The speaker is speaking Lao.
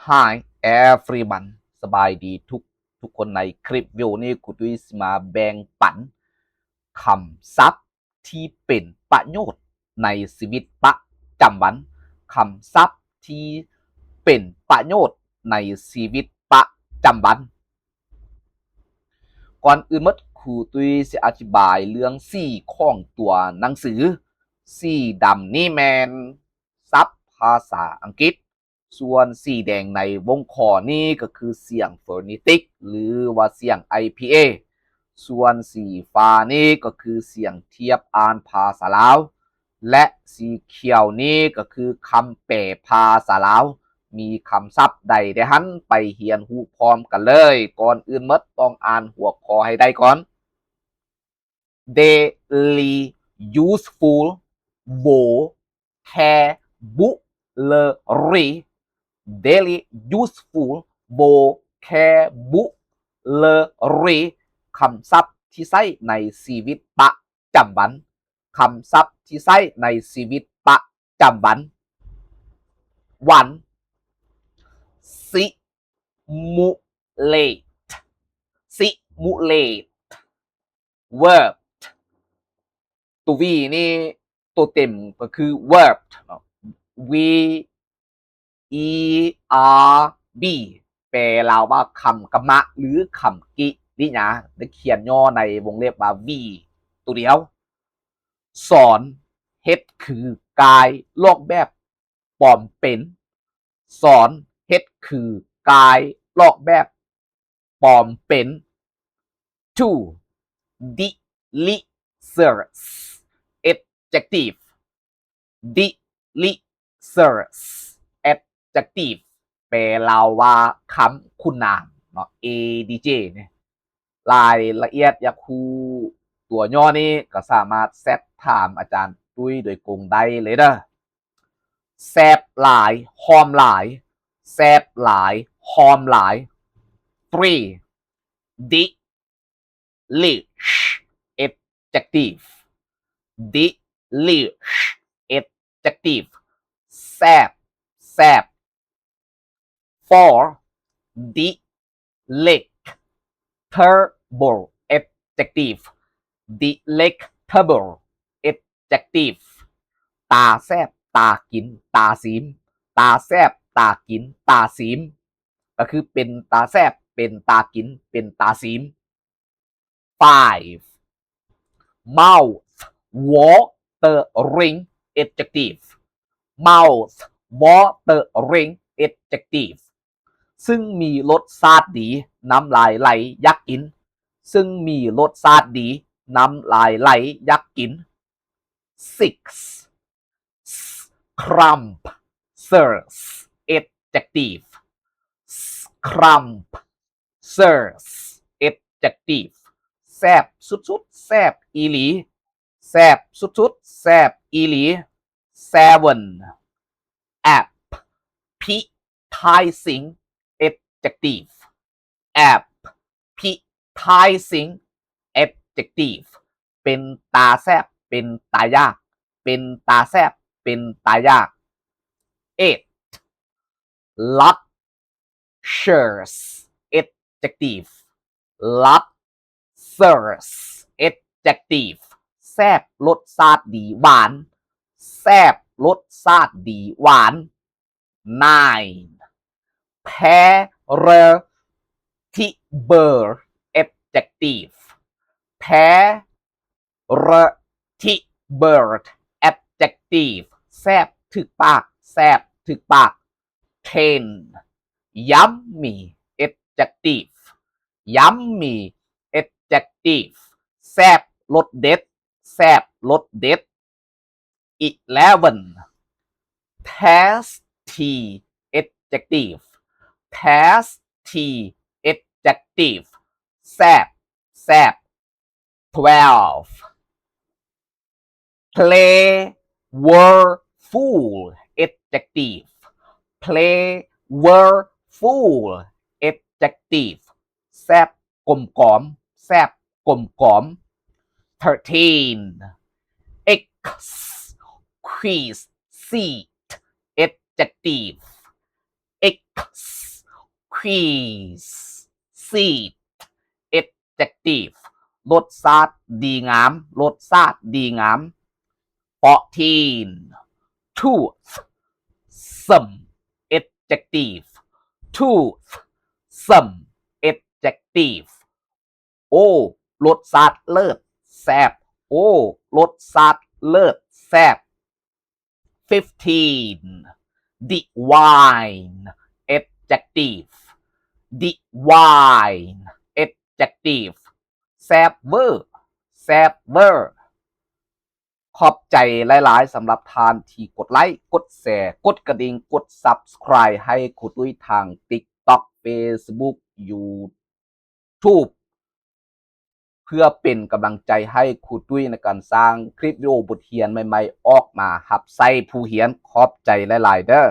Hi everyone ສະບາຍດີທຸກ ທຸກຄົນ. ໃນຄລິບວິດີໂອນີ້ ຄູຕຸ້ຍຊິມາແບ່ງປັນຄຳສັບທີ່ເປັນປະໂຫຍດໃນຊີວິດປະຈຳວັນ, ຄຳສັບທີ່ເປັນປະໂຫຍດໃນຊີວິດປະຈຳວັນ. ກ່ອນອື່ນໝົດ ຄູຕຸ້ຍຊິອະທິບາຍເລື່ອງສີຂອງຕົວໜັງສື. ສີດຳນີ້ແມ່ນສັບພາສາອັງກິດ, ສ່ວນສີແດງໃນວົງຂໍນີ້ກໍຄືສຽງໂຟນີຕິກ ຫຼືວ່າສຽງ ໄອ ພີ ເອ, ສ່ວນສີຟ້ານີ້ກໍຄືສຽງທຽບອ່ານພາສາລາວ ແລະ ສີຂຽວນີ້ກໍຄືຄຳແປພາສາລາວ. ມີຄຳສັບໃດແດ່ຫັ້ນ ໄປຮຽນຮູ້ພ້ອມກັນເລີຍ. ກ່ອນອື່ນໝົດຕ້ອງອ່ານຫົວຂໍ້ໃຫ້ໄດ້ກ່ອນ. Daily useful vocabulary. Daily useful vocabulary. ຄຳສັບທີ່ໃຊ້ໃນຊີວິດປະຈຳວັນ. ຄຳສັບທີ່ໃຊ້ໃນຊີວິດປະຈຳວັນ. One. Simulate. Simulate. Verb. ຕົວ V ນີ້ ຕົວເຕັມກໍຄື verb ເນາະ, V E R B, ແປລາວວ່າຄຳກຳມະ ຫຼື ຄຳກິລິຍາ, ໄດ້ຂຽນຫຍໍ້ໃນວົງເລັບວ່າ V ຕົວດຽວ. ສອນ, ເຮັດຄືກາຍ ລອກແບບ ປອມເປັນ. ສອນ, ເຮັດຄືກາຍ ລອກແບບ ປອມເປັນ. Two. Delicious. Adjective. Delicious. Adjective. ແປລາວວ່າຄຳຄຸນນາມເນາະ, A D J ນີ້. ລາຍລະອຽດຢາກຮູ້ຕົວຫຍໍ້ນີ້ ກໍສາມາດແຊັດຖາມອາຈານຕຸ້ຍໂດຍກົງໄດ້ເລີຍເດີ້. ແຊບຫຼາຍ ຫອມຫຼາຍ. ແຊບຫຼາຍ ຫອມຫຼາຍ. Three. Delish. Adjective. Delish. Adjective. ແຊບ ແຊບ. Four. Delectable. Adjective. Delectable. Adjective. ຕາແຊບ ຕາກິນ ຕາຊີມ. ຕາແຊບ ຕາກິນ ຕາຊີມ. ກໍຄືເປັນຕາແຊບ ເປັນຕາກິນ ເປັນຕາຊີມ. Five. Mouth-watering. Adjective. Mouth-watering. Adjective. ຊຶ່ງມີລົດຊາດດີ ນ້ຳລາຍໄຫຼຢາກກິນ. ຊຶ່ງມີລົດຊາດດີ ນ້ຳລາຍໄຫຼຢາກກິນ. Six. Scrumptious. Adjective. Scrumptious. Adjective. ແຊບສຸດໆ ແຊບອີ່ຫຼີ. ແຊບສຸດໆ ແຊບອີ່ຫຼີ. Seven. Appetizing. Adjective. Appetizing. Adjective. ເປັນຕາແຊບ ເປັນຕາຢາກ. ເປັນຕາແຊບ ເປັນຕາຢາກ. Eight. Luscious. Adjective. Luscious. Adjective. ແຊບ ລົດຊາດດີ ຫວານ. ແຊບ ລົດຊາດດີ ຫວານ. Nine. Palatable. Adjective. Palatable. Adjective. ແຊບຖືກປາກ ແຊບຖືກປາກ. Ten. Yummy. Adjective. Yummy. Adjective. ແຊບລົດເດັດ ແຊບລົດເດັດ. Eleven. Tasty. Adjective. Tasty. Adjective. ແຊບ ແຊບ. Twelve. Flavorful. Adjective. Flavorful. Adjective. ແຊບ ກົມກອມ ແຊບ ກົມກອມ. Thirteen. Exquisite. Adjective. exquisite adjective ລົດຊາດດີງາມ ລົດຊາດດີງາມ fourteen toothsome adjective toothsome adjective ໂອ້ ລົດຊາດເລີດແຊບ ໂອ້ ລົດຊາດເລີດແຊບ fifteen divine adjective divine adjective ແຊບເວີ ແຊບເວີ ຂອບໃຈຫຼາຍໆ ສຳລັບທ່ານທີ່ກົດໄລ ກົດແຊ ກົດກະດິ່ງ ກົດ Subscribe ໃຫ້ຄູຕຸ້ຍທາງ TikTok Facebook YouTube ເພື່ອເປັນກຳລັງໃຈໃຫ້ຄູຕຸ້ຍໃນການສ້າງຄລິບວິດີໂອບົດຮຽນໃໝ່ໆ ອອກມາຮັບໃຊ້ຜູ້ຮຽນ. ຂອບໃຈຫຼາຍໆເດີ້.